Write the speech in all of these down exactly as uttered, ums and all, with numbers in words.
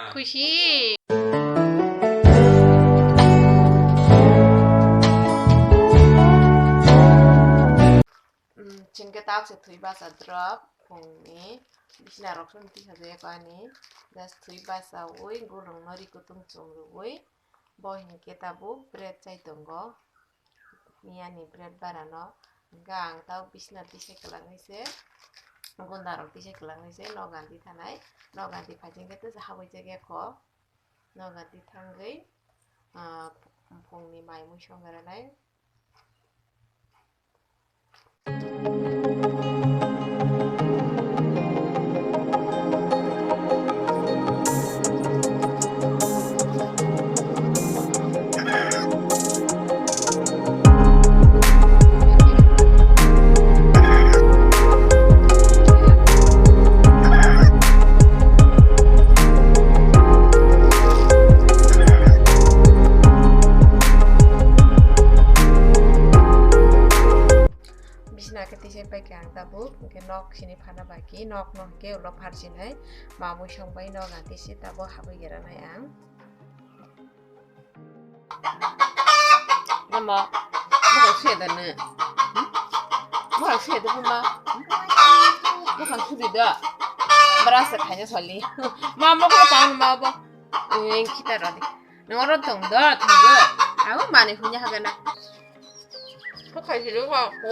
Khushi. Chwngkhe tabuk se thwi bacha drop phungni bisna rok song tisa je ani just thwi bacha ui gulung no ri kutung chung rwi bo hinkhe tabuk bread chai tongo. Miyani bread barano hwnkhe ang tau bisna tisai kwlangwi se, gunda rok tisai kwlangwi se, nok ganti thanai, nok ganti phaising khe tesa habwi chekya kho, nok ganti thangwi, ah, phungni mai mui songwranai. Bisna khe tisa pai khe ang tabuk, hwnkhe nok sini phana baki, nok no hwnkhe ulo pharchinai, mamui song bai nok ang tisi tabuk habwi geranai ang. Mama, bukhang suya da nw? Hmm? Bukhang suya da, buma? Hmm? Bukhang sudi da. Brush khaina soli. Ma, bukhang tang ma bo. Eng kita rodi. Nang oro tong da, tong da. Au mani hunya hagana. Bukhang sudi wa ko.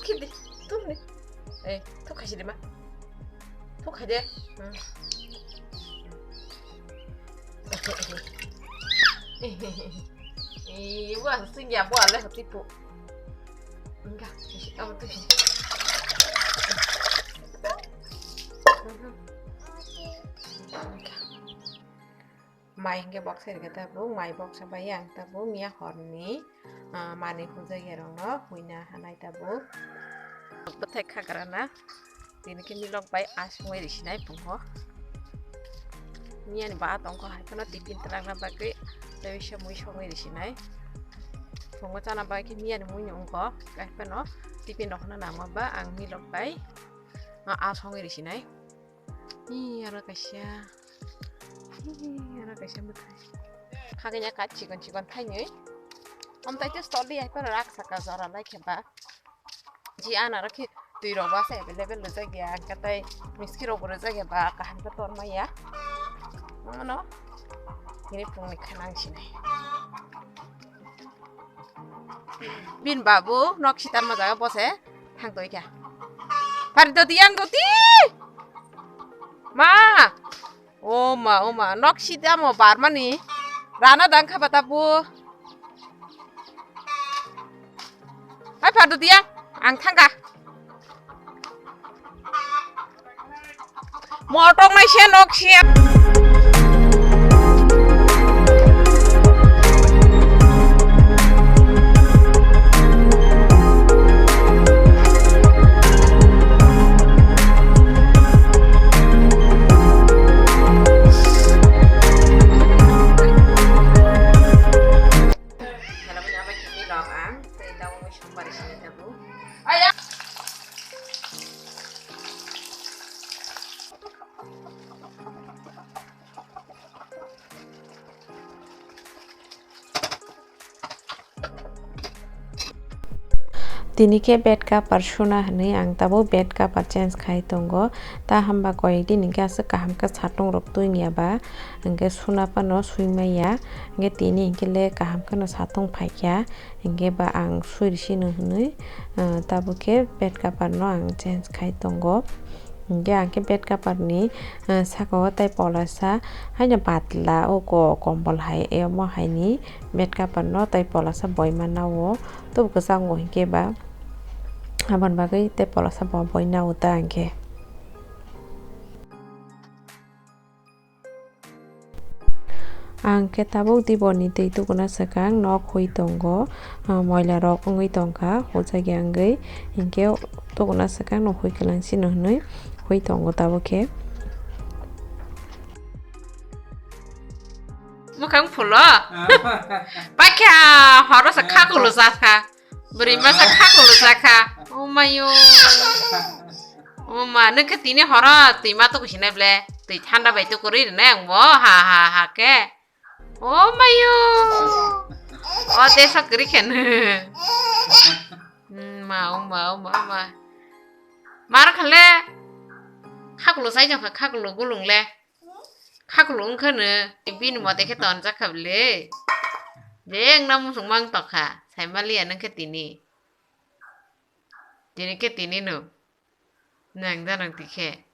Khidi, tumni. Eh, thok khaisi de ma. Thok khai de. Hmm. Eh, wa sing ya bo ale hati po. Enggak, amo tu. Mai hingke boksa rikha tabuk, mai boksa bai ang tabuk miya horni, ah, manui hujai rokno huina hanai tabuk. Bwthai khakrana, tini khe milok bai asongwi risinai pungo. Miyani ba tongkho hai phano tiffin twlangna bagwi tei se mui songwi risinai. Pungo chana bagwi khe miyani mui nungkho, hai phano tiffin rokno nangma ba ang milok bai, ah, asongwi risinai. Ee, aro kaisa. Ee, aro kaisa mwtai. Khaganya ka chikon chikon thainwi. Omtai tei stol di hai phano rak saka jora lai khe ba. Ji ana ro khe twi rok ba se available rijak ya, hwnkhe tei miski rok bo rijak ya ba kaham khe tor maya. Mano. Tini phungni khanang sinai. Bin babu nok sitar ma jaga bose thang toi kha. Pari doti yang doti. Ma. O ma, o ma, nok sitamo barmani. Rana dang kha bata bu. Hai pari doti yang, ang thang kha. Motok naise nok sia. Hala bini abai kini lok ang, tei tabuk mui songbar sini tabuk. Aya. Tini khe bed cover suna hwnwi ang tabuk bed cover change khai tongo. Ta hwnba koi din hwnkhe aswk kaham khe satung rok twi wngya ba, hwnkhe suna phano swi manya. Hwnkhe tini hwnkhe le kaham kheno satung phaikha, hwnkhe ba ang swi rwsino hwnwi, ah, tabuk khe bed cover no ang change khai tongo. Hwnkhe ang khe bed cover ni, ah, saka o tei polasa haino patla o ko-, kombol hai, omo hai ni bed cover no tei polasa boima nao, tub kwchango hwnkhe ba aboni bagwi tei polasa bo boi nao ta hwnkhe. Ang khe tabuk dibor ni twi tukuna swkang nok hui tongo, ah, moila rok wngwi tongkha, hujai ya wngwi, hinkhe tukuna swkang no hui kwlangsi no hinwi hui tongo tabuk khe. Mwkhang phulo? Paikha, horo se kha khulujak kha. Bwrwi masa kha khulujak kha. Oh mayo. O ma, nung khe tini horo twi ma tuku sinai ble. Twi thanda bai tuku ri rwnai ang bo. Ha, ha, ha khe. O mayo. O desa kwrwi khe nung. Hmm, ma, o ma, o ma, o ma. Mar kha le. Khakulo sai jang kha, khakulo gulung le. Khakulo wng kha nung. Bini mote khe tonjak kha ble. Je wng na musung mang tokha. Sai maliya nung khe tini. Tini khe tini no. Nang da nang tikhe.